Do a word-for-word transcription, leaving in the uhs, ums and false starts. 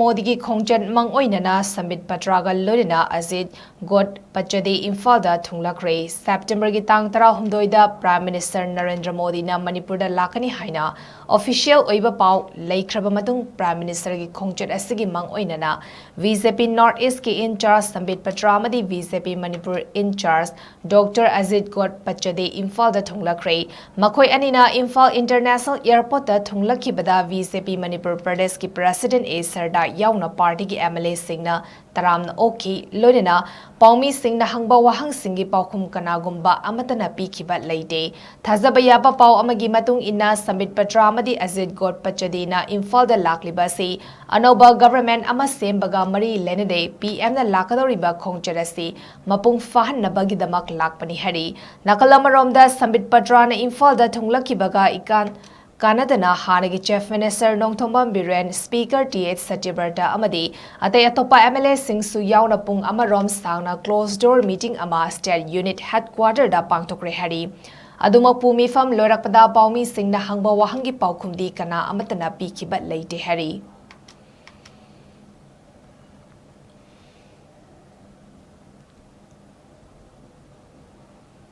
ꯃꯣꯗꯤꯒꯤ ꯈꯣꯡꯆꯠ ꯃꯪ ꯑꯣꯏꯅꯅ ꯁꯝꯕꯤꯠ ꯄꯇ꯭ꯔꯥꯒ ꯂꯣꯏꯅꯅ ꯑꯖꯤꯠ ꯒꯣꯗ ꯄꯆꯗꯦ ꯏꯝꯐꯥꯜꯗ ꯊꯨꯡꯂꯛꯈ꯭ꯔꯦ꯫ ꯁꯦꯞꯇꯦꯝꯕꯔꯒꯤ ꯇꯥꯡ ꯇꯔꯥꯍꯨꯝꯗꯣꯏꯗ Prime Minister ꯅꯔꯦꯟꯗ꯭ꯔ ꯃꯣꯗꯤꯅ ꯃꯅꯤꯄꯨꯔꯗ ꯂꯥꯛꯀꯅꯤ ꯍꯥꯏꯅ official ꯑꯣꯏꯕ ꯄꯥꯎ ꯂꯩꯈ꯭ꯔꯕ ꯃꯇꯨꯡ Prime Ministerꯒꯤ ꯈꯣꯡꯆꯠ ꯑꯁꯤꯒꯤ ꯃꯪ ꯑꯣꯏꯅꯅ BJP North Eastꯀꯤ in charge ꯁꯝꯕꯤꯠ Patra ꯑꯃꯗꯤ BJP Manipur in charge Doctor Ajit Gopchhade ꯏꯝꯐꯥꯜꯗ ꯊꯨꯡꯂꯛꯈ꯭ꯔꯦ꯫ ꯃꯈꯣꯏ ꯑꯅꯤꯅ ꯏꯝꯐꯥꯜ International Airportꯇ ꯊꯨꯡꯂꯛꯈꯤꯕꯗ BJP ꯃꯅꯤꯄꯨꯔ ꯄ꯭ꯔꯗꯦꯁꯀꯤ President A ꯁꯔꯗꯥ ꯌꯥꯎꯅ partyꯒꯤ MLAꯁꯤꯡꯅ ꯇꯔꯥꯝꯅ ꯑꯣꯛꯈꯤ꯫ ꯂꯣꯏꯅꯅ ꯄꯥꯎꯃꯤꯁꯤꯡꯅ ꯍꯪꯕ ꯋꯥꯍꯪꯁꯤꯡꯒꯤ ꯄꯥꯎꯈꯨꯝ ꯀꯅꯥꯒꯨꯝꯕ ꯑꯃꯠꯇꯅ ꯄꯤꯈꯤꯕ ꯂꯩꯇꯦ꯫ ꯊꯥꯖꯕ ꯌꯥꯕ ꯄꯥꯎ ꯑꯃꯒꯤ ꯃꯇꯨꯡ ꯏꯟꯅ ꯁꯝꯕꯤꯠ ꯄꯇ꯭ꯔꯥ ꯑꯃꯗꯤ ꯑꯖꯤꯠ ꯒꯣꯗ ꯄꯆꯗꯦꯅ ꯏꯝꯐꯥꯜꯗ ꯂꯥꯛꯂꯤꯕ ꯑꯁꯤ ꯑꯅꯧꯕ government ꯑꯃ ꯁꯦꯝꯕꯒ ꯃꯔꯤ ꯂꯩꯅꯗꯦ꯫ PMꯅ ꯂꯥꯛꯀꯗꯧꯔꯤꯕ ꯈꯣꯡꯆꯠ ꯑꯁꯤ ꯃꯄꯨꯡ ꯐꯥꯍꯟꯅꯕꯒꯤꯗꯃꯛ ꯂꯥꯛꯄꯅꯤ ꯍꯥꯏꯔꯤ꯫ ꯅꯥꯀꯜ ꯑꯃꯔꯣꯝꯗ ꯁꯝꯕꯤꯠ ꯄꯇ꯭ꯔꯥꯅ ꯏꯝꯐꯥꯜꯗ ꯊꯨꯡꯂꯛꯈꯤꯕꯒ ꯏꯀꯥꯟ ꯀꯥꯟꯅꯗꯅ ꯍꯥꯟꯅꯒꯤ Chief Minister Nongthombam Biren, Speaker T H Satyabrata ꯑꯃꯗꯤ ꯑꯇꯩ ꯑꯇꯣꯞꯄ MLAꯁꯤꯡꯁꯨ ꯌꯥꯎꯅ ꯄꯨꯡ ꯑꯃꯔꯣꯝ ꯁꯥꯡꯅ closed door meeting ꯑꯃ State Unit Headquarterꯗ ꯄꯥꯡꯊꯣꯛꯈ꯭ꯔꯦ ꯍꯥꯏꯔꯤ꯫ ꯑꯗꯨꯃꯛꯄꯨ ꯃꯤꯐꯝ ꯂꯣꯏꯔꯛꯄꯗ ꯄꯥꯎꯃꯤꯁꯤꯡꯅ ꯍꯪꯕ ꯋꯥꯍꯪꯒꯤ ꯄꯥꯎꯈꯨꯝꯗꯤ ꯀꯅꯥ ꯑꯃꯠꯇꯅ ꯄꯤꯈꯤꯕ ꯂꯩꯇꯦ ꯍꯥꯏꯔꯤ꯫